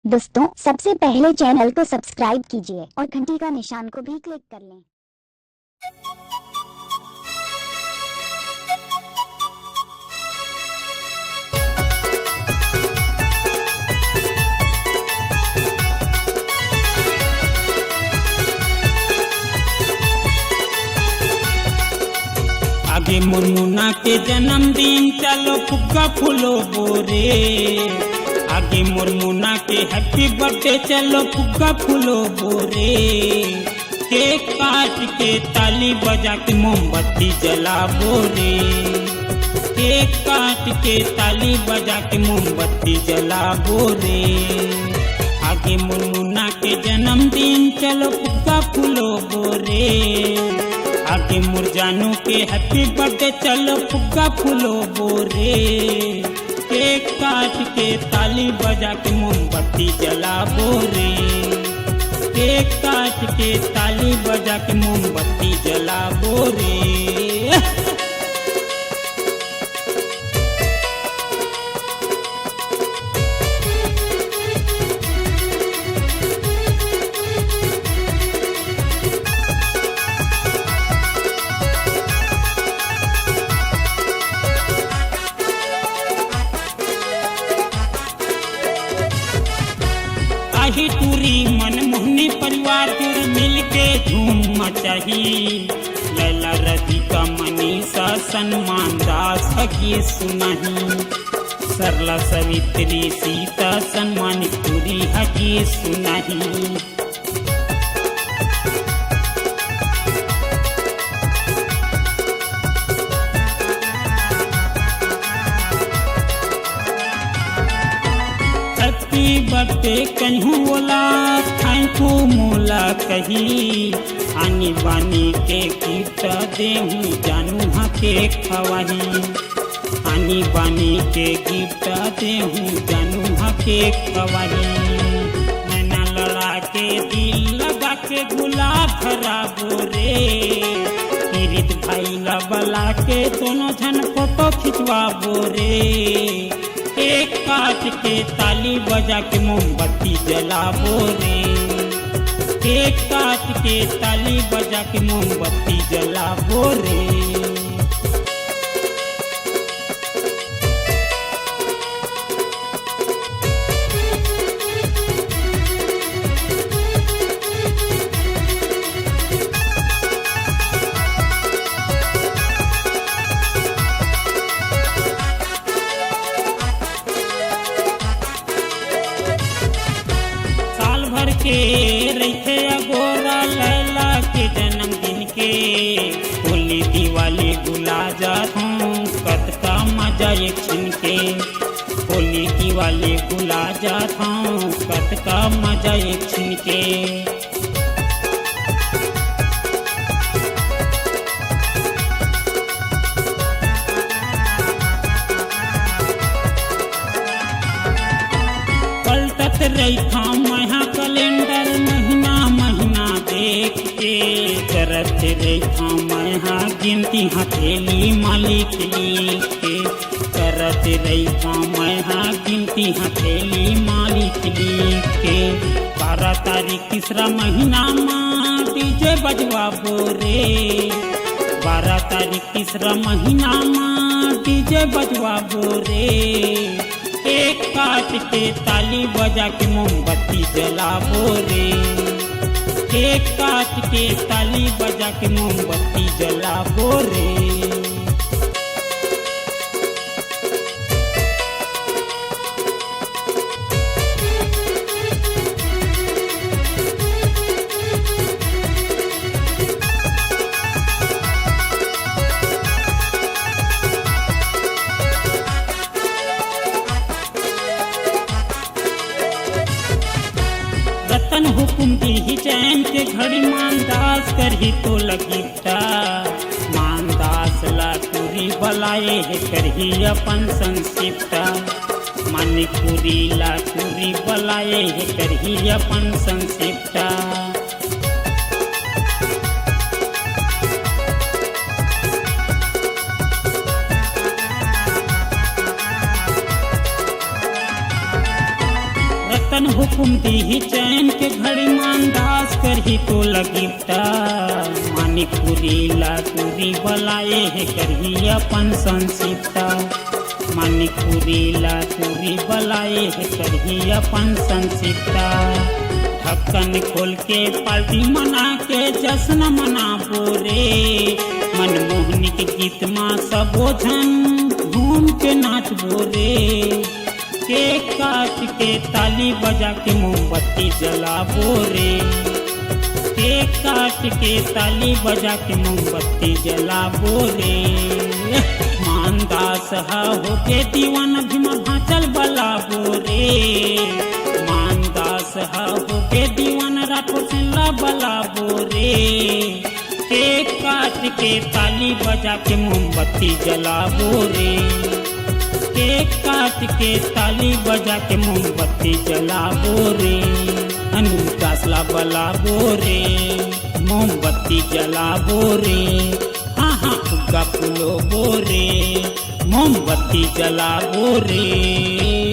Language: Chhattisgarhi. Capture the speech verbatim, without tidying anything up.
दोस्तों, सबसे पहले चैनल को सब्सक्राइब कीजिए और घंटी का निशान को भी क्लिक कर लें। आगे मोर मुना के जन्मदिन, चलो फुग्गा फुलोबो रे। आगे मोर मुना के हैप्पी बर्थडे, चलो फुग्गा फुलोबो रे। केक काट के, ताली बजा के, मोमबत्ती जलाबो रे। केक काट के, ताली बजा के, मोमबत्ती जलाबो रे। आगे मोर मुना के जन्मदिन, चलो फुग्गा फुलोबो रे। आगे मोर जानू के हैप्पी बर्थडे, चलो फुग्गा फुलोबो रे। केक काट के, ताली बजा के, मोमबत्ती जलाबो रे। केक काट के, ताली बजा के, मोमबत्ती जलाबो रे। आही टूरी मन मोहनी परिवार, टूर मिलके धूम मचाही। लैला राधिका मनीषा सलमान दास ह गीत सुनाही। सरला सावित्री सीता सलमान टूरी ह गीत सुनाही। हैप्पी बर्थडे कहिहूँ ओला, थैंक यू मोला कही। आनी बानी के गिफ्ट देहूँ, जानू ह केक खवाही। आनी बानी के गिफ्ट देहूँ, जानू ह केक खवाही। नैना लड़ा के, दिल लगा के, गुलाब धराबो रे। पीरित भाई ला बला के, दोनों झन फोटो खिंचवाबो रे। केक काट के, ताली बजा के, मोमबत्ती जलाबो रे। केक काट के, ताली बजा के, मोमबत्ती जलाबो रे। साल भर के रहिथे अगोरा, लैला के जन्मदिन के। होली दिवाली भुला जात हूँ, कतका मजा एक छिन के। होली दिवाली भुला जात हूँ, कतका मजा एक छिन के। पलटत रहिथौं मैं हा कैलेंडर, महीना महीना देख के। करत रहिथौं मैं हा गिनती हथेली मा लिख लिख के। करत रहिथौं मैं हा गिनती हथेली मा लिख लिख के। बारह तारीख तीसरा महीना मा डीजे बजवाबो रे। बारह तारीख तीसरा महीना मा डीजे बजवाबो रे। केक काट के, ताली बजा के, मोमबत्ती जलाबो रे। केक काट के, ताली बजा के, मोमबत्ती जलाबो रे। रतन हुकुम दीही चैन के घड़ी, मानदास करही तोला गिफ्ट। मानदास ला टूरी बलाए हे, करही अपन संक्षिप्त। मानिकपुरी ला टूरी बलाए हे, करही अपन संक्षिप्त। रतन हुकुम दीही चैन के घड़ी, मानदास करही तोला गिफ्ट। मानिकपुरी ला टूरी बलाए हे, करही अपन संक्षिप्त। मानिकपुरी ला टूरी बलाए हे, करही अपन संक्षिप्त। ढक्कन खोल के पार्टी मना के जश्न मनाबो रे। मनमोहनी के गीत मा सबो झन झूम के नाचबो रे। केक काट के ताली बजा के मोमबत्ती जलाबो रे। केक काट के ताली बजा के मोमबत्ती जलाबो रे। मानदास ह होके दीवाना भीमा भांचल बलाबो रे। मानदास ह होके दीवाना राठौर सेन ला बलाबो रे। केक काट के ताली बजा के मोमबत्ती जलाबो रे। केक काट के ताली बजा के मोमबत्ती जलाबो रे। अनिल दास ला बलाबो रे, मोमबत्ती जलाबो रे। हाँ हाँ, फुग्गा फुलोबो रे, मोमबत्ती जलाबो रे।